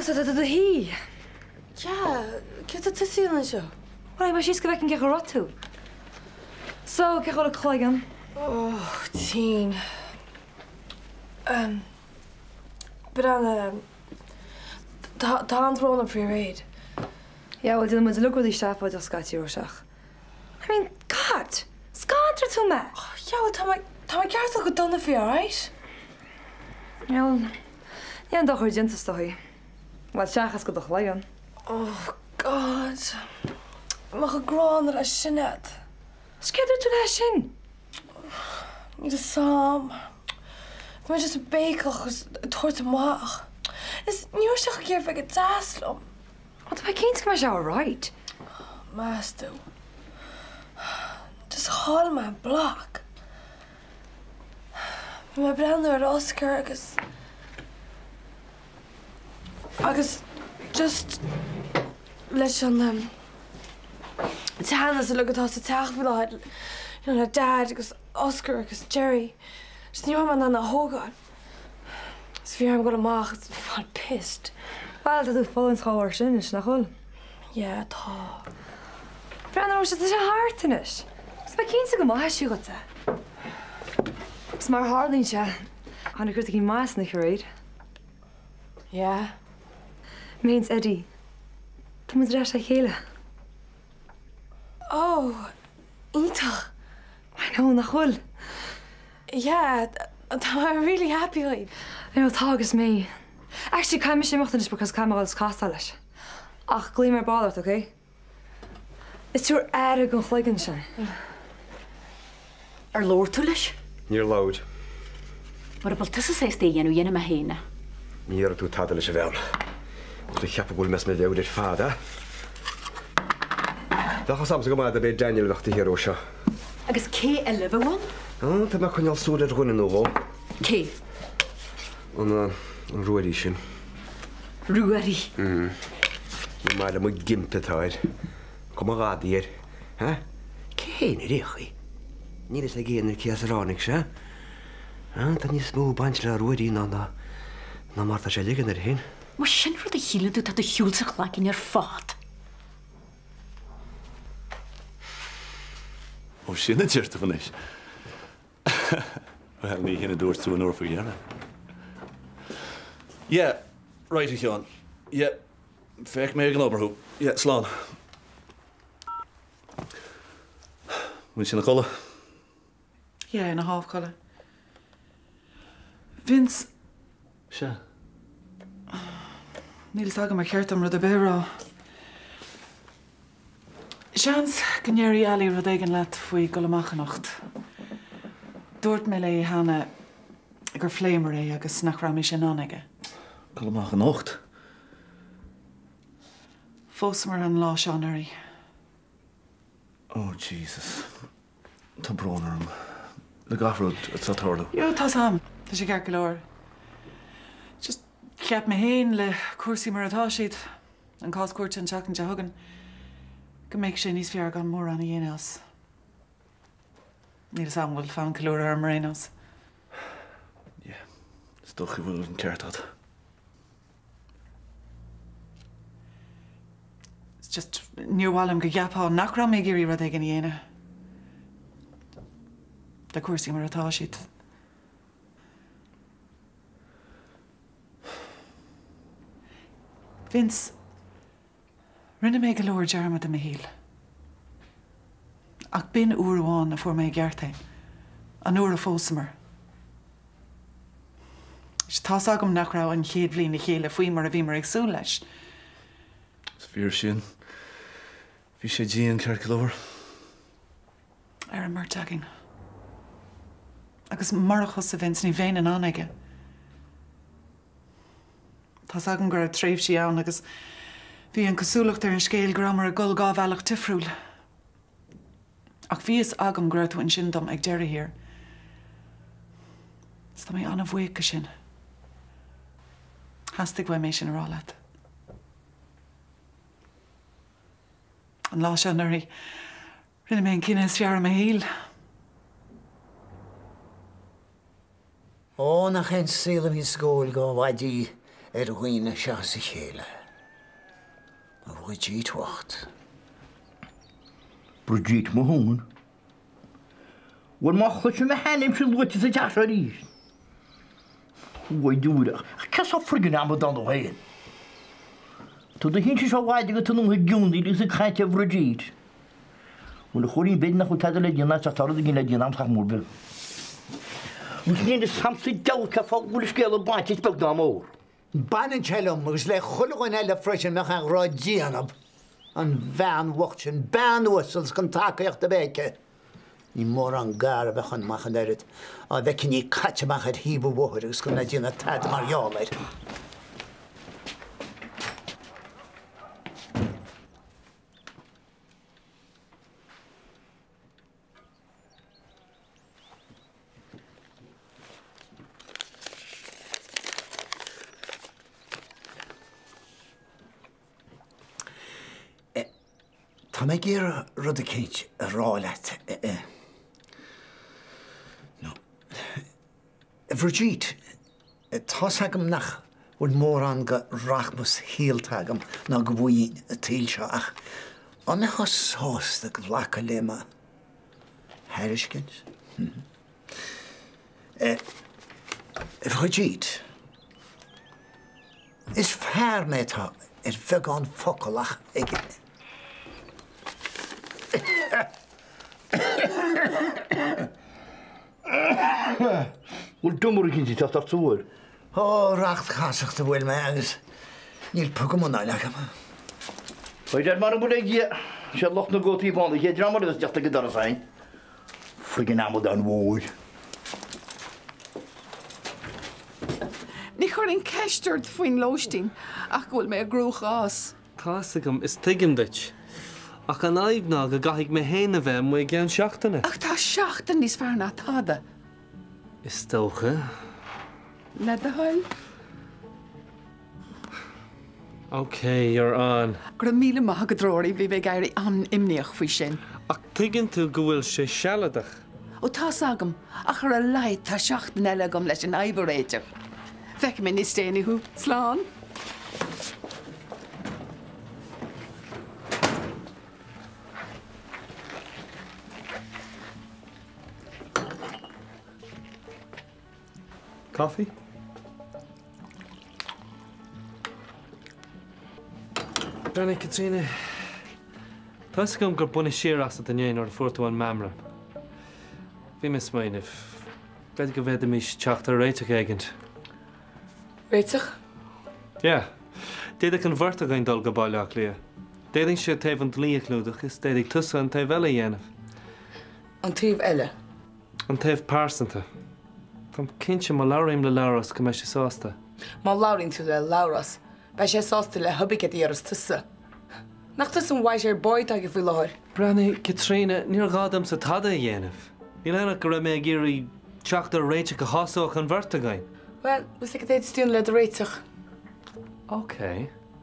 Oh, so tá tú i do shuí? Yeah, céard atá tusa a dhéanamh anseo? Bhuel, mé síos go bhfeicfinn cén chaoi a raibh tú. So, cén chaoi a bhfuil an cloigeann? Oh, tinn. Um, Breathnaigh, tá tá an-bhrón orm faoi aréir. Yeah, bhuel, déanann muid uilig rudaí seafóideach scaití, Róiseach. I mean, God! Scanraigh tú mé! Oh, yeah, bhuel, tá mé tá mé ag gearán go dona faoi, alright? Yeah, bhuel, níl aon dochar déanta, is dóigh. Bhuel, seachas do do chloigeann. Oh, God. Bhí mé chomh gránna le Sinéad. Is céard a dúirt tú léi sin? Níl fhios a'm. Bhí mé just ag béiceach agus ag tabhairt amach. Is ní raibh sé ach ag iarraidh bheith go deas liom. Ó, tá mé cinnte go mbeidh sé alright. Meas tú? Just chaill mé an block. Bhí mé ag breathnú ar Oscar agus agus just leis an teannas uilig atá sa teach faoi láthair, you know, le Dad agus Oscar agus Gerry, just ní raibh mé in ann é a thógáil. So bhí orm dul amach agus fáil pissed. Bhuel, tá tú ag fulaingt dá bharr sin anois, nach bhfuil? Yeah, tá. Breathnaigh, Róise, tá sé thart anois. Agus beidh cinnte go maithfidh sí dhuit é. Agus mar a tharlaíonn sé, tháinig rud éigin maith as an oíche aréir. Yeah. Mé is Eddie, tá muid ar ais le chéile. Oh, iontach. I know, nach bhfuil? Yeah, tá mé really happy dhuit. I know, tá agus mé. Actually, caithfidh mise imeacht anois because caithfidh mé dhul is castáil leis. Ach glaofaidh mé ar ball ort, okay? Is tabhair aire don chloigeann sin. Ar labhair tú leis? Níor labhair. Mura bhfuil tusa sásta é a dhéanamh, dhéanfaidh mé féin é. Ní dhéarfaidh tú tada leis an bhean. Bhfuil tú ag ceapadh go bhfuil mé as mo mheabhair ar fad, eh? Bheadh fhios a'msa go maith gurb é Daniel a bheadh taobh thiar dhó seo. Agus cé eile a bheadh ann? Á, tá mé ag coinneáil súil ar dhuine nó dhó. Cé? An, an Ruairí sin. Ruairí? Mm. Ní maith liom an gimp atá air. Cuma ghadaí air. Ha? Cé hé ar aon chaoi? Níl fhios ag éinne cé as ar tháinig sé. Ha? Tá níos mó ag baint le Ruairí ná ná ná mar tá sé ag ligean air féin. Más sin rud a shíleann tú tá do shiúl sa chlaicín ar fad. Ó sin a deir tú anois. Bhuel, ní hin a dúirt tú an uair faoi dheireadh. Yeah, right a Sheáin. Yeah, feicfidh mé ag an obair thú. Yeah, slán. Bhfuil sé ina chodladh? Yeah, ina shámhchodladh. Vince. Sea. Níl fhios agam ar cheart dom rud ar bith a rá. Seans go ndéarfaidh Ali rud éigin leat faoi dhul amach anocht. Dúirt mé léi cheana gur phléamar é agus nach raibh mise in ann aige. Dul amach anocht? Phósamar an lá seo anuraidh. Oh Jesus. Tá brón orm. Le gach rud atá ag tarlú. Yo, tá's a'm. Tá sé ceart go leor. Just cheap mé féin le cúrsaí mar atá siad, an cás cúirte an tseachtain seo chugainn, go mbeadh sé níos fearr gan mórán a dhéanamh as. Níl fhios a'm an bhfuil fonn ceiliúradh orm ar aon nós. Yeah, is dócha go bhfuil an ceart agat. It's just, níor mhaith liom go gceapfá nach raibh mé ag iarraidh rud éigin a dhéanamh le cúrsaí mar atá siad. Vince, rinne mé go leor dearmad i mo shaol. Ach b'in uair amháin a fuair mé i gceart é, an uair a phósamar. Tá's agam nach raibh an chéad bhliain le chéile faoi mar a bhíomar ag súil leis. Is fíor sin. Bhí sé dian, ceart go leor. Ar an mbeirt againn. Agus murach thusa, Vince, ní bheinn in ann aige. Tá's agam go raibh tréimhsí ann agus bhí an cosúlacht ar an scéal go rabhamar ag dul dhá bhealach difriúil. Ach bhí fhios agam go raibh tú ansin dom ag deireadh thiar. Is tá mé an-bhuíoch de sin. Theastaigh uaim é sin a rá leat. An lá seo anuraidh, rinne mé an cinneadh is fearr i mo shaol. Ó, nach é an saol a bhíonns ag gabháil go mhaidí. ar dhaoine seachas a chéile. Mo Bhridít bhocht. Bridít mo thóin. Bhuel má chloisim a hainmse luaite sa teach seo arís. Uaidh Ach cé seo friggin amadán dó féin? Tá do shinsear seo mhaide agat anonn ag geonaíl agus ag caint ar Bhridít. Bhuel a Chóilín b'fhéidir nach bhfuil tada le déanamh ach tá rud éigin le déanamh ach mór beag. Agus níl fhios a'm sa diabhal cén fáth go bhfuil an scéal ag baint duit beag ná mór. Baineann sé liom agus le chuile dhuine eile freisin a mbeadh aon ghrá déanamh an bhean bhocht sin, bean uasal 's gan tacaíocht ar bith aici. Ní mórán gar a bheadh ann ach an oiread, dá bhfeicfinn í caite amach ar thaobh an bhóthair agus gan ag déanamh tada mar gheall air. Tá mé ag iarraidh rud eicínt a rá leat. No. A Bhridít, tá's agam nach bhfuil mórán de rachmas shaolta agam ná de mhaoin an tsaoil seo ach an mbeifeá sásta glacadh le mo thairiscint? A Bhridít, is fear mé atá ar bheagán focal ach ag. Bhfuil diomar eicínt ag teacht ort sa bhfuil? Ó, racht casachta a bhuail mé agus níl puth go munáil agam. Faoi mar a bhfuil ag Dia, sé lucht na gcótaí bána an chéad dream a bheas ag teacht ag an doras againn. Friggin amadáin mhóir. Ní chuirfinn ceist ort faoin lóistín ach go bhfuil mé i gcruachás. Tá's agam, is tuigim duit. Ach an fhadhb ná go gcaithfidh mé féin a bheith amuigh i gceann seachtaine. Ach tá seachtain níos fearr ná tada. Is dócha. Le do thoil. Ok, you're on. Go raibh míle maith agat, Rory, bhí mé ag éirí an-imníoch faoi sin. Ach tuigeann tú go bhfuil sé sealadach. Ó, tá's agam, ach ar a laghad tá seachtain eile agam leis an fhadhb a réiteach. Feicfidh mé níos déanaí thú. Slán. Coffee? Breathnaigh, Caitríona. Tá fhios agam gur baineadh siar asat inné nuair a fuair tú an meamram. Bhí mé ag smaoineamh, b'fhéidir go bhféadfaimis teacht ar réiteach éigint. Réiteach? Yeah. D'fhéadfadh an bheirt againn dul go Baile Átha Cliath. D'fhéadfainnse taobh an dlí a chlúdach is d'fhéadfadh tusa an taobh eile a dhéanamh. An taobh eile? An taobh pearsanta. Táim cinnte má labhraím le Labhrás go mbeidh sé sásta. Má labhraíonn tú le Labhrás, beidh sé sásta le cibé céard a déarfas tusa. Nach tusa an white haired boy atá aige faoi láthair? Breathnaigh, Caitríona, níor ghá domsa tada a dhéanamh. Níl ann ach go raibh mé ag iarraidh teacht ar réiteach a shásódh an bheirt againn. Bhuel, bhfuil 's agat cad é déanamh le do réiteach. Ok.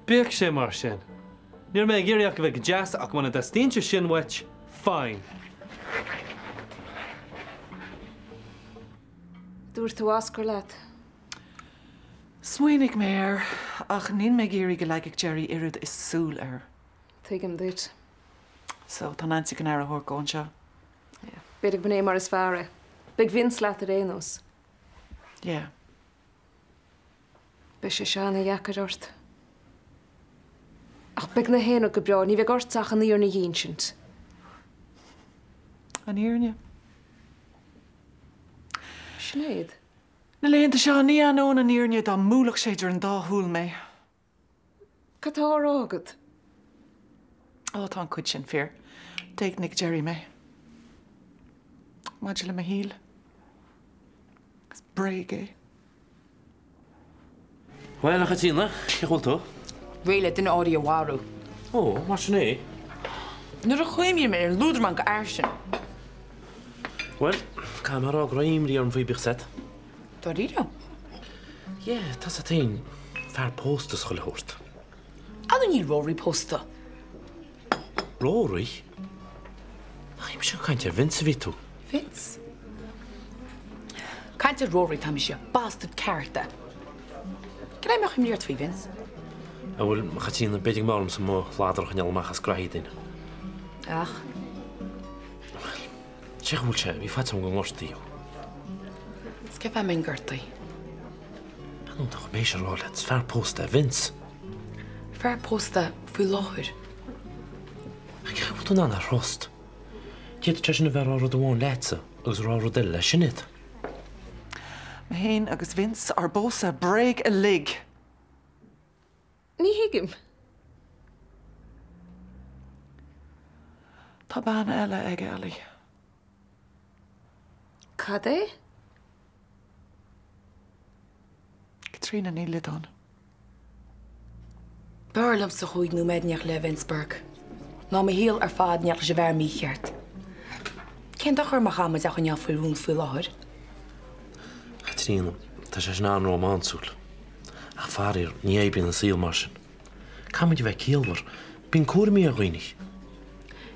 Bíodh sé mar sin. Ní raibh mé ag iarraidh ach a bheith go deas ach muna dteastaíonn sé sin uait, fine. Dúirt tú Oscar leat? Smaoinigh mé air, ach níl mé ag iarraidh go leagfadh Gerry oiread is súil air. Tuigim duit. So, tá Nancy chun aire a thabhairt dó anseo. Yeah. B'fhéidir go b'in é mar is fearr é. Beidh Vince leat ar aon nós. Yeah. Beidh sé seo ana-dheacair ort. Ach beidh na haon rud go breá, ní bheidh ort ach an fhírinne a dh'insint. An fhírinne? Sinéad. Na laethanta seo, ní aithneoinn an fhírinne dá mbuailfeadh sé idir an dá shúil mé. Cad tá á rá agat? Ó, tá an chuid sin fíor. D'éignigh Gerry mé. Maidir le mo shaol. Is bréag é. Bhuel, a Chaitríona, cén chaoi a bhfuil tú? Réidh le duine áirithe a mharú. Ó, mar sin é. Nuair a chuimhním ar an luadramán de fhear sin. Bhuel, caithfidh mé a rá go raibh imní orm faoi bíodh 's agat. Dáiríre? Yeah, tá's agat fhéin, fear pósta is chuile shórt. Ara níl Rory pósta. Rory? Nach mise ag caint ar Vince a bhí tú? Vince? Caint ar Rory tá mise, bastard ceart é. Cad é a mbeadh imní ort faoi, Vince? A bhuel, a Chaitríona, b'fhéidir go mb'fhearr liomsa mo ladar a choinneáil amach as graithí daoine. Ach? Bhuel, sé go bhfuil sé, bhí faitíos orm go ngortófaí thú. Is cén fáth a mbeinn gortaithe? Bean iontach a b'é seo a rá leat, is fear pósta é Vince. Fear pósta faoi láthair. Ach cé go bhfuil tú in ann é a thrust? D'fhéadfadh sé sin a bheith ag rá rud amháin leatsa agus ag rá rud eile le Sinéad. Mé féin agus Vince, ár bpósadh, bréag uilig! Ní thuigim. Tá bean eile aige, Ellie. Cad é? Caitríona Ní Loideáin. B'fhearr liomsa chúig nóiméad in éineacht le Vince Burke ná mo shaol ar fad in éineacht leis an bhfear mícheart. Cén dochar má chaithfimid é a choinneáil faoi rún faoi láthair? A Chaitríona, tá sé sin an-rómánsúil. Ach faraor, ní oibríonn an saol mar sin. Caithfimid a bheith ciallmhar. Bíonn cúraimí ar dhaoine.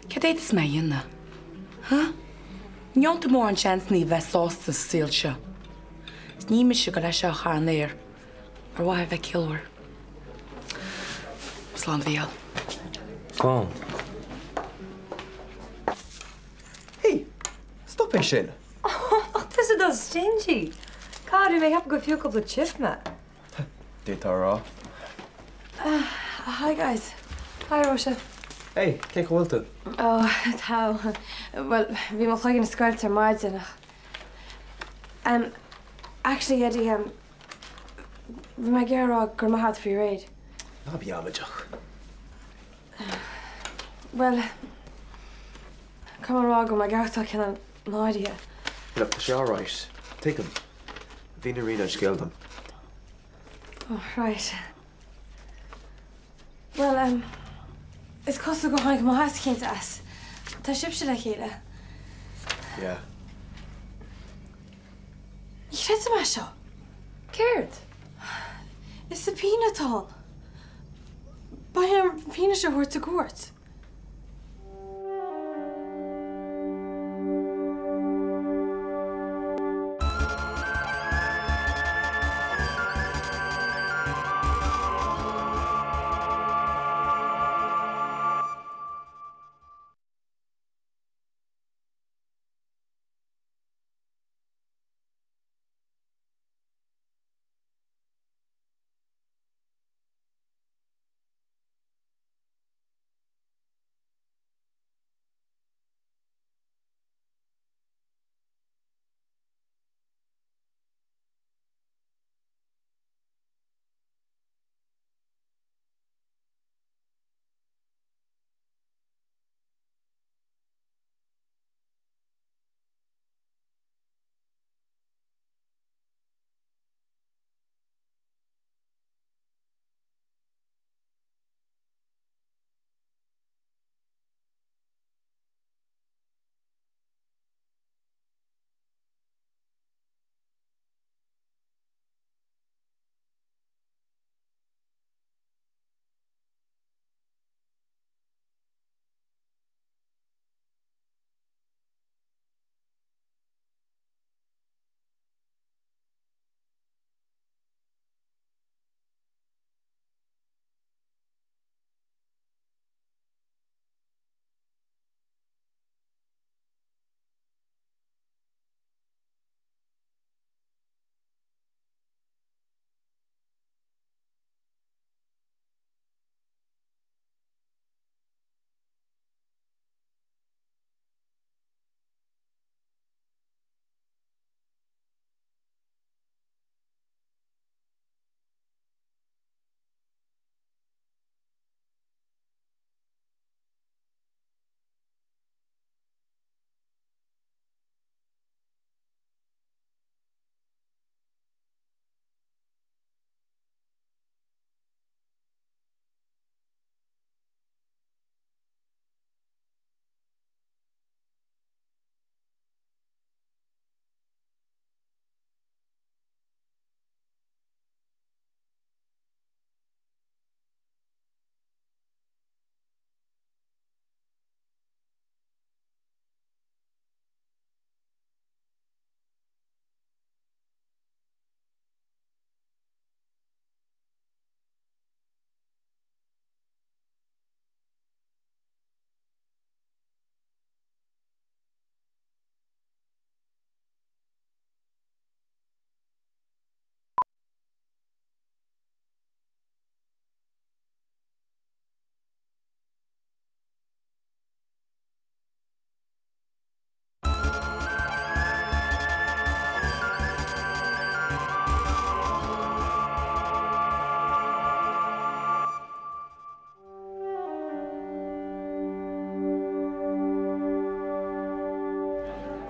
Céard a fhéadfas mé a dhéanamh? Huh? Ní fhaigheann tú mórán seansanna a bheith sásta sa saol seo. Is ní mise ag goil é seo a chur in aer ar mhaithe le bheith ciallmhar. Slán a Mhícheáil. Slán. Hey! Stop é sin! Ach tusa atá stingy! Cá raibh mé ag ceapadh gur fiú cúpla chip mé? D'fhéadfá a rá. Hi guys. Hi Róise. Hey, cén chaoi a bhfuil tú? Oh, tá. Bhuel, bhí mo chloigeann scoilte ar maidin ach. Um, actually Eddie, um, bhí mé ag iarraidh a rá go raibh maith agat faoi aréir. Ná bí amaideach. Bhuel, caithfidh mé a rá go raibh mé ag aireachtáil cineál náirithe. Look, tá sé alright. Tuigim. Mhínigh Ríona an scéal dom. Oh, right. Bhuel, em, is cosúil gur tháinig maitheas eicínt as. Tá sibhse le chéile. Yeah. Ní chreidim é seo. Céard? Is subpoena atá ann. Beidh orm fianaise a thabhairt i gcúirt.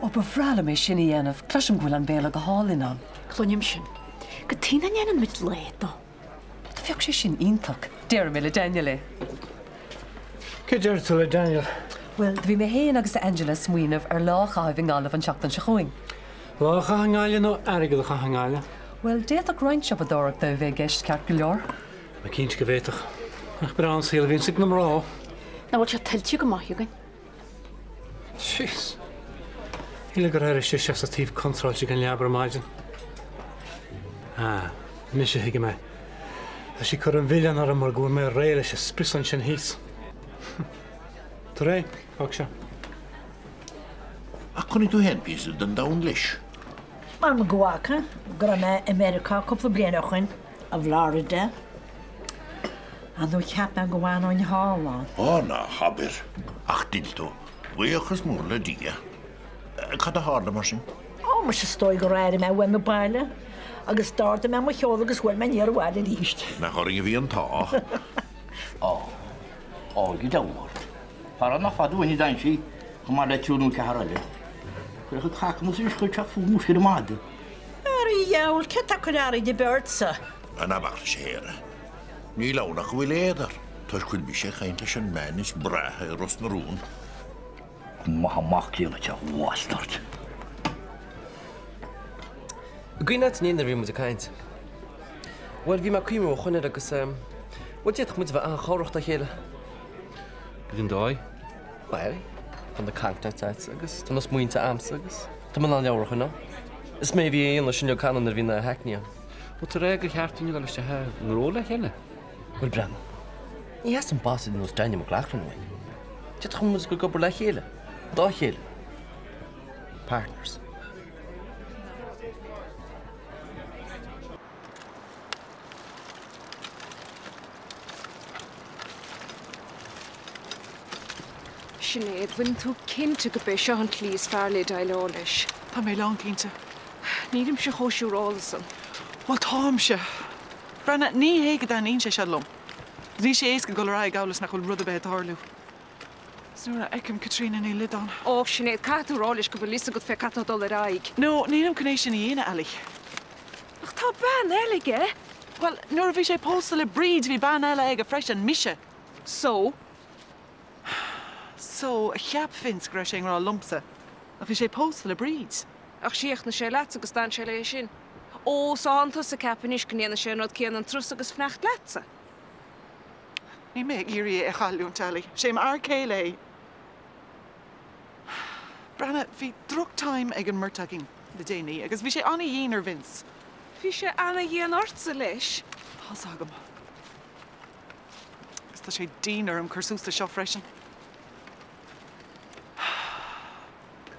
Ó, ba bhreá liom é sin a dhéanamh, cloisim go bhfuil an béile go hálainn ann. Cluinim sin. Cad chuige nach ndéanann muid lá dó? Do bheadh sé sin iontach. Déarfaidh mé le Daniel é. Cé deir tú le Daniel? Bhuel, do bhí mé féin agus Angela ag smaoineamh ar lá a chaitheamh i nGaillimh an tseachtain seo chugainn. Lá a chaitheamh i nGaillimh nó airgead a chaitheamh i nGaillimh? Bhuel, d'fhéadfadh roinnt siopadóireachta a bheith i gceist ceart go leor. Ba cinnte go bhféadfadh. Nach breá an saol a bhíonns ag na mná. Nach bhfuil sé tuillte go maith againn? Jeez. Shíl gur éirigh sise as an taobh contráilte den leaba ar maidin. Ah, anois a thuigim é. Tá sí ag cur an mhilleáin orm mar go bhfuil mé réidh leis an spriosán sin thíos. Tar éis, fág seo. Ach chonaic tú féin píosa den domhan leis. M'anam go bhfaca, go raibh mé i Meiriceá cúpla bliain ó shoin, i bhFlorida. Ar ndóigh cheap mé go bhfanóinn thall ann. Á ná habair! Ach d'fhill tú, buíochas mór le Dia. Cad a tharla mar sin? Ó, muise is dóigh gur airigh mé uaim an baile agus d'ardaigh mé mo sheol agus bhuail mé aniar abhaile arís. Nach orainn a bhí an t-ádh? Á, ádh an diabhail ort. Fara nach fada uainn a d'fhan sí, chomh maith le triúr nó ceathrar eile. Cuireadh an cacamas ar scoil teach fúm ar an maide. Ar a dheabhail, cé tá ag cur earraí de bheart-sa? Ná bac leis a Shéara. Níl ann ach go bhfuil éad air, toisc go bhfuil mise ag caint leis an mbean is breátha i Ros na Rún. Go maith amach críonna te, a bhastard. An cuimhin leat inné nuair a bhí muid ag caint? Bhuel, bhí mé ag cuimhniú a Chonaire agus, bhuel, d'fhéadfadh muid a bheith an-chabhrach dá chéile. Cén dóigh? Bhuel, tá na contacts agat agus tá na smaointe a'msa agus tá mé in ann leabhar a choinneáil. Is mé a bhí a dhéanamh sin le Canon nuair a bhí na haicní ann. Bhuel, tar éis gur cheart dúinn a dhul isteach i ngnó le chéile. Bhuel, breathnaigh. Ní theastaíonn boss ar nós Daniel McLaughlin uainn. D'fhéadfadh muid dul ag obair le chéile, dá chéile. Partners. Sinéad, bhfuil tú cinnte go b'é seo an tslí is fearr le déileáil leis? Tá mé lán cinnte. Nílimse chomh siúráilte san. Bhuel, táimse. Breathnaigh, ní hé go dtaitníonn sé seo liom. Níl sé éasca dul ar aghaidh amhail is nach bhfuil rud ar bith ag tarlú. Is nuair a fheicim Caitríona Ní Loideáin. Ó, Sinéad, caithfidh tú a rá leis go bhfuil fhios agat fé cad tá ag dul ar aghaidh. No, nílim chun é sin a dhéanamh, Ali. Ach tá bean eile aige! Bhuel, nuair a bhí sé pósta le Bríd, bhí bean eile aige freisin, mise. So? So, cheap Vince go raibh sé i ngrá liomsa, ach bhí sé pósta le Bríd. Ach chríochnaigh sé leatsa agus d'fhan sé léi sin. Ó, so tánn tusa ag ceapadh anois go ndéanfaidh sé an rud céanna an turas agus fanacht leatsa? Níl mé ag iarraidh é a chailliúint, Ali. Sé m'fhear céile é. Breathnaigh, bhí droch-time ag an mbeirt againn le déanaí agus bhí sé an-dhian ar Vince. Bhí sé ana-dhian ortsa leis. Tá's agam. Agus tá sé dian orm cur suas le seo freisin.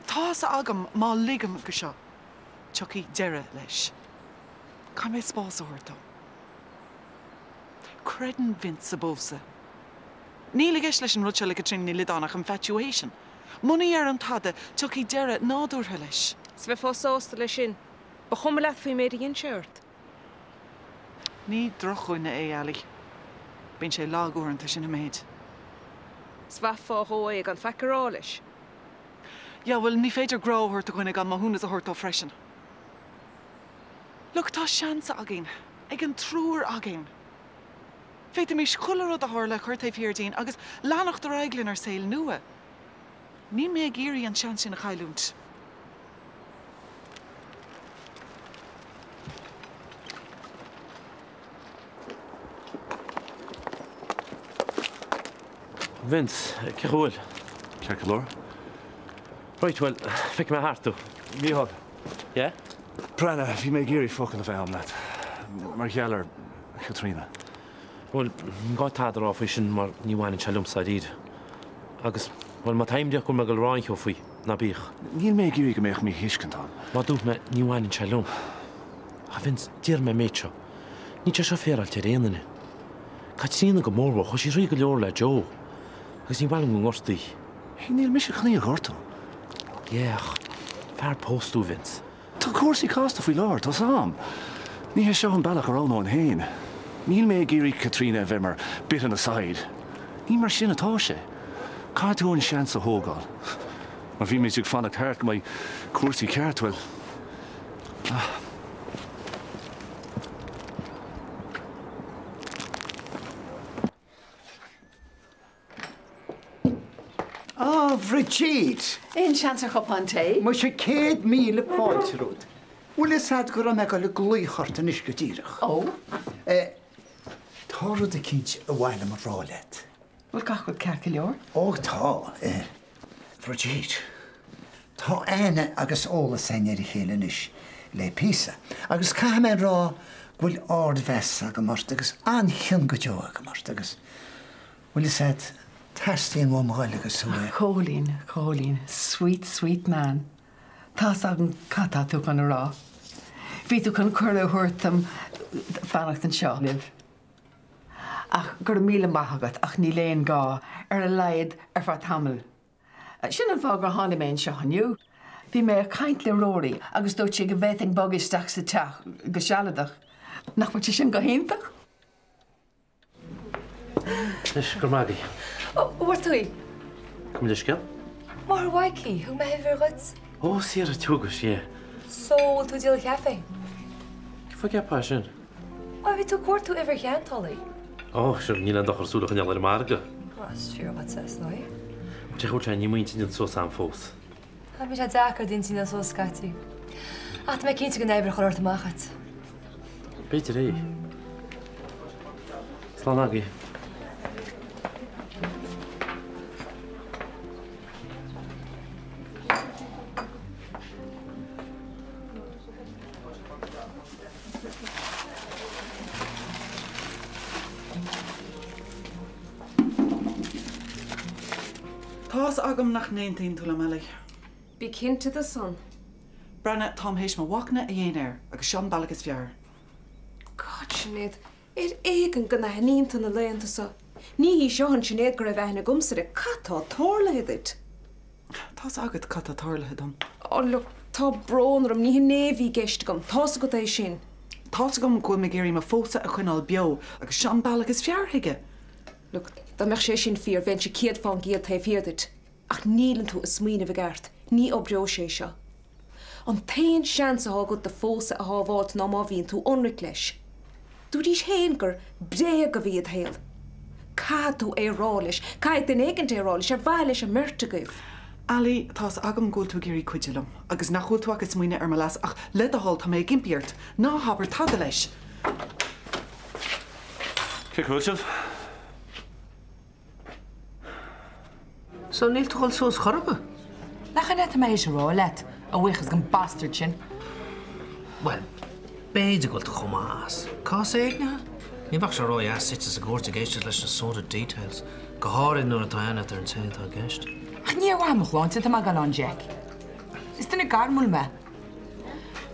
Tá's agam má ligim go seo, tiocfaidh deireadh leis. Caithfidh mé spás a thabhairt dó. Creideann Vince sa bpósadh. Níl i gceist leis an rud seo le Caitríona Ní Loideáin ach infatuation. Muna ndeirim tada, tiocfaidh deireadh nádúrtha leis. 'S bheifeá sásta leis sin? Ba chuma leat faoin méid a dhein sé ort. Ní drochdhuine é Ali. Bíonn sé lag uaireanta, sin an méid. 'S mhaithfeá dhó é gan faic a rá leis. Yeah, bhuel, ní féidir grá a thabhairt do dhuine gan maithiúnas a thabhairt dó freisin. Look, tá seans againn. Ag an triúr againn. Féadfaimis chuile rud a tharla a chur taobh thiar dínn agus leanacht ar aghaidh lenár saol nua. Níl mé ag iarraidh an seans sin a chailliúint. Vince, cén chaoi a bhfuil? Ceart go leor. Right, bhuel, feicfidh mé thart tú. Mícheál. Yeah? Breathnaigh, bhí mé ag iarraidh focal a bheith agam leat. Mar gheall ar Chaitríona. Bhuel, ní gá tada a rá faoi sin mar ní bhaineann sé liomsa dáiríre. Agus, bhuel, má tá imníoch go bhfuil mé ag dul a rá aon cheo faoi, ná bíodh. Níl mé ag iarraidh go mbeadh míthuiscint ann. Mar a dúirt mé, ní bhaineann sé liom. Ach, a Vince, déarfaidh mé an méid seo. Níl sé seo féaráilte ar aon duine. Caitríona go mórmhór, chuaigh sí thríd go leor le Joe. Agus ní mhaith liom go ngortófaí í. Hey, níl mise chun í a ghortú. Yeah, ach fear pósta thú, Vince. Tá cúrsaí casta faoi láthair, tá's a'm. Ní hé seo an bealach a roghnóinn féin. Níl mé ag iarraidh Caitríona a bheith mar bit on the side. Ní mar sin atá sé. Caithfidh tú an seans a thógáil. Mar bhímid ag fanacht thart go mbeidh cúrsaí ceart, bhuel. Ah. Ah, Bridget! Aon seans ar chupán tae? Muise 100,000 fáilte romhat. Bhfuil fhios a'd go raibh mé ag dul ag glaoch ort anois go díreach. Ó? Eh, tá rud eicínt ar mhaith liom a rá leat. Bhfuil gach rud ceart go leor? Ó, tá. Eh, Bridget, tá aithne agus eolas a'inn ar a chéile anois le píosa agus caithfidh mé a rá go bhfuil ardmheas agam ort agus an-chion go deo agam ort agus, bhfuil fhios a'd, teastaíonn uaim a dhul agus thú a. A Chóilín, a Chóilín, sweet, sweet man. Tá's agam cad tá tú chun a rá. Bhí tú chun cuireadh a thabhairt dom fanacht anseo libh. Ach go raibh míle maith agat ach níl aon gá, ar a laghad ar feadh tamaill. Sin an fáth gur tháinig mé anseo inniu. Bhí mé ag caint le Rory agus dúirt sé go bhféadfainn bogadh isteach sa teach go sealadach. Nach bhfuil sé sin go hiontach? Anois, go raibh maith agaibh. Ó, bhfuair tú í? Gabh mo leithscéal. Máthair Mhaidhcí, thug mé uimhir dhuit. Ó, Sarah, thugais, yeah. So, bhfuil tú ag díol caife? Cén fáth a gceapfá é sin? Bhuel, bhí tú ag cuartú uimhir cheantálaí. Ó, sure, níl aon dochar súil a choinneáil ar an margadh. Bhuel, is fíor dhuit, is dóigh. Bhuel, téigh chuig níl m'intinn déanta suas a'm fós. Tá, bíonn sé deacair d'intinn a dhéanamh suas scaití. Ach tá mé cinnte go n-oibreodh chuile shórt amach dhuit. B'fhéidir é. Slán agaibh. Tá's agam nach n-aontaíonn tú liom, Ellie. Bí cinnte de san. Breathnaigh, táim théis mo mhachnamh a dhéanamh air, agus seo an bealach is fearr. God, Sinéad, ar éigean go n-aithníonn tú na laethanta seo. Ní hí seo an Sinéad go raibh aithne agamsa uirthi. Cad tá tarlaithe duit? Tá's agat cad tá tarlaithe dom. Oh, look, tá brón orm, ní hin é a bhí i gceist agam. Tá's agat é sin. Tá's agam go bhfuil mé ag iarraidh mo phósadh a choinneáil beo, agus seo an bealach is fearr chuige. Look, dá mbeadh sé sin fíor, bheinnse 100% taobh thiar duit. Ach níleann tú ag smaoineamh i gceart. Ní oibreoidh sé seo. An t-aon seans atá agat do phósadh a shábháilt ná má bhíonn tú ionraic leis. Dúraís féin gur bréag a bhí i do shaol. Caithfidh tú é a rá leis. Caithfidh duine éigint é a rá leis, ar mhaithe leis an mbeirt agaibh. Ally, tá's agam go bhfuil tú ag iarraidh cuidiú liom, agus nach bhfuil tú ach ag smaoineamh ar mo leas, ach le do thoil, tá mé ag impí ort, ná habair tada leis. Cén chaoi a bhfuil sibh? So níl tú ag dul suas chor ar bith? Nach in é atá mé théis a rá leat, a bhuíochas don bastard sin. Bhuel, b'fhéidir go bhfuil tú chomh maith as. Cás éignithe? Ní bheadh sé ródheas suite sa gcúirt ag éisteacht leis na sordid details, go háirid nuair atá aithne agat ar an té atá i gceist. Ach ní ar mhaithe mo shláinte atá mé ag dul ann, Jack. Is duine gairmiúil mé.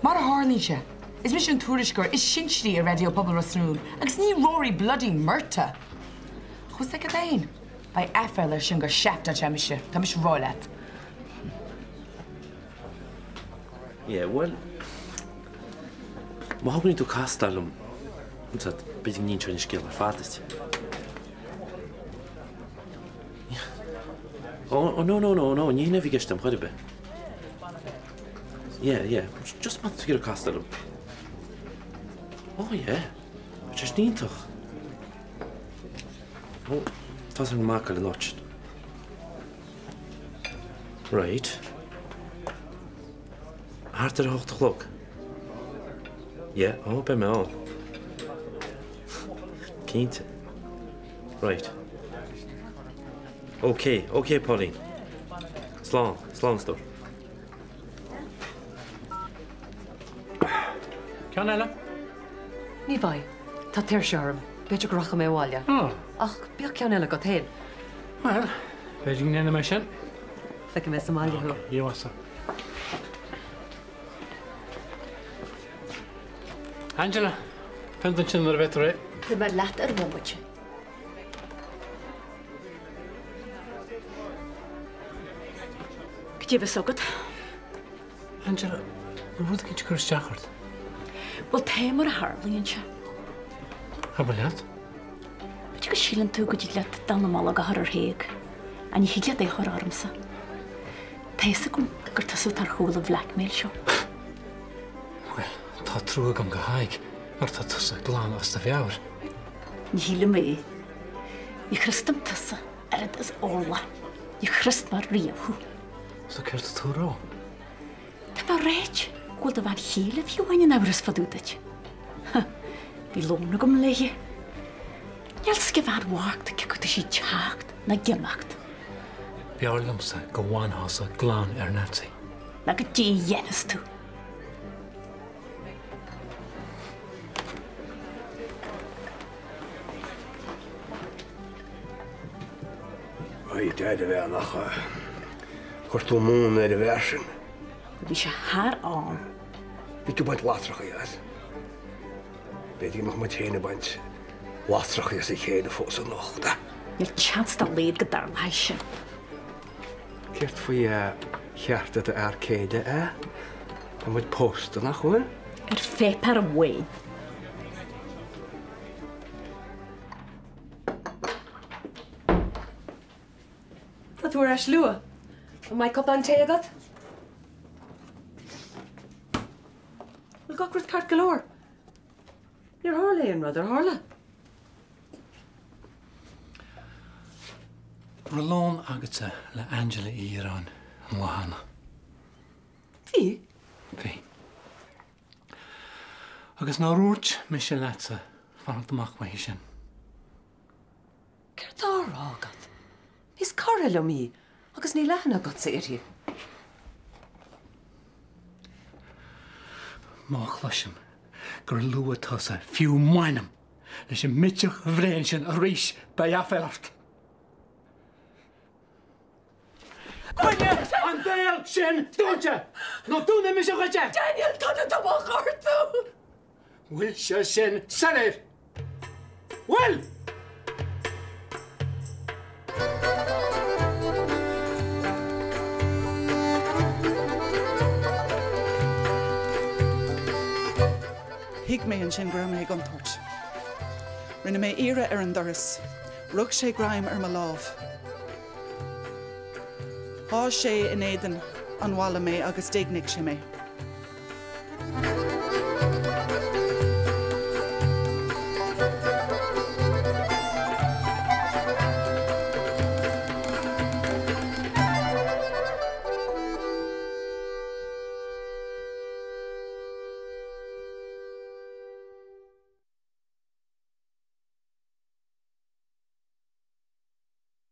Mar a tharlaíonn sé, is mise an tuairisceoir is sinsearaí i Raidió Pobail Ros na Rún, agus ní Rory bloody Murtagh! Ach bhfuil 's agat féin? Beidh aiféala air sin gur shaftáil sé mise, tá mise ag rá leat. Yeah, bhuel, má thograíonn tú castáil liom, b'fhéidir go n-inseoinn an scéal ar fad duit. Oh, no, no, no, no, ní hin a bhí i gceist agam chor ar bith. Yeah, yeah, just má tá tú ag iarraidh castáil liom. Oh, yeah, tá sé sin iontach. Ó, tá san mac le an áit sin. Right. Thart ar a hocht a chlog. Yeah, ó, beidh mé ann. Cinnte. Right. Ok, ok, Pauline. Slán, slán, a stór. Ceann eile? Ní bheidh. Tá tuirse orm. B'fhéidir go rachaidh mé abhaile. Ach bíodh ceann eile agat féin. Bhuel, b'fhéidir go ndéanfaidh mé sin. Feicfidh mé sa mbaile thú. Ok, Dhia Angela, pionta ansin nuair a bheidh tú réidh. Beidh mé leat ar bhomaite. Cad é a bheas agat? Angela, an bhfuil rud éicint ag cur isteach ort? Bhuel, tá mar a tharlaíonn sé. Abair leat. B'fhéidir go síleann tú go dtig leat dallamullóg a chur ar Thaidhg, ach ní thig leat é a chur ormsa. Tá fhios agam gur tusa atá ar chúl an bhlackmail seo. Bhuel, tá trua agam do Thadhg, mar tá tusa glan as do mheabhair. Ní shílim é. Ní thrustim tusa oiread is orlach. Ní thrust mé riamh thú. So céard tá tú a rá? Tá mé a ráit go bhfuil do bhean chéile fiú amháin in amhras fá dtaobh duit. Bhí lón agam léi. Níl fhios ag an bhean bhocht cé acu tá sí ag teacht nó ag imeacht. B'fhearr liomsa go bhfanfása glan ar Nancy. Ná go dtí a dhéanfas tú. Ay, Dad, a bhean, ach chuir tú múineadh ar an bhfear sin. Bhí sé thar am. Bhí tú ag baint lasrachaí as. B'fhéidir go mbeadh muid féin ag baint lasrachaí as a chéile fós anocht, a? Níl seans dá laghad go dtarlóidh sin. Céard faoi chearta do fhear céile, a? Tá muid pósta, nach bhfuil? Ar pháipéar amháin. Tá tú ar ais luath. An mbeidh cupán tae agat? Bhfuil gach rud ceart go leor? Níor tharla aon rud, ar tharla? Raibh lón agatsa le Angela Uí Dhireáin an lá cheana? Bhí. Bhí. Agus nár dhúirt mise leatsa fanacht amach uaithi sin? Céard tá á rá agat? Is cara liom í agus níl aithne agatsa uirthi. Má chloisim gur luaigh tusa fiú m'ainm leis an mbitseach bhréan sin arís, beidh aiféala ort. Coinnigh an béal sin dúnta nó dúnfaidh mise dhuit é! Daniel, tá tú á ghortú! Bhfuil sé sin soiléir? Bhfuil? Thuig mé ansin go raibh mé i gcontúirt. Rinne mé iarraidh ar an doras. Rug sé greim ar mo lámh. Sháigh sé in éadan an bhalla mé agus d'éignigh sé mé.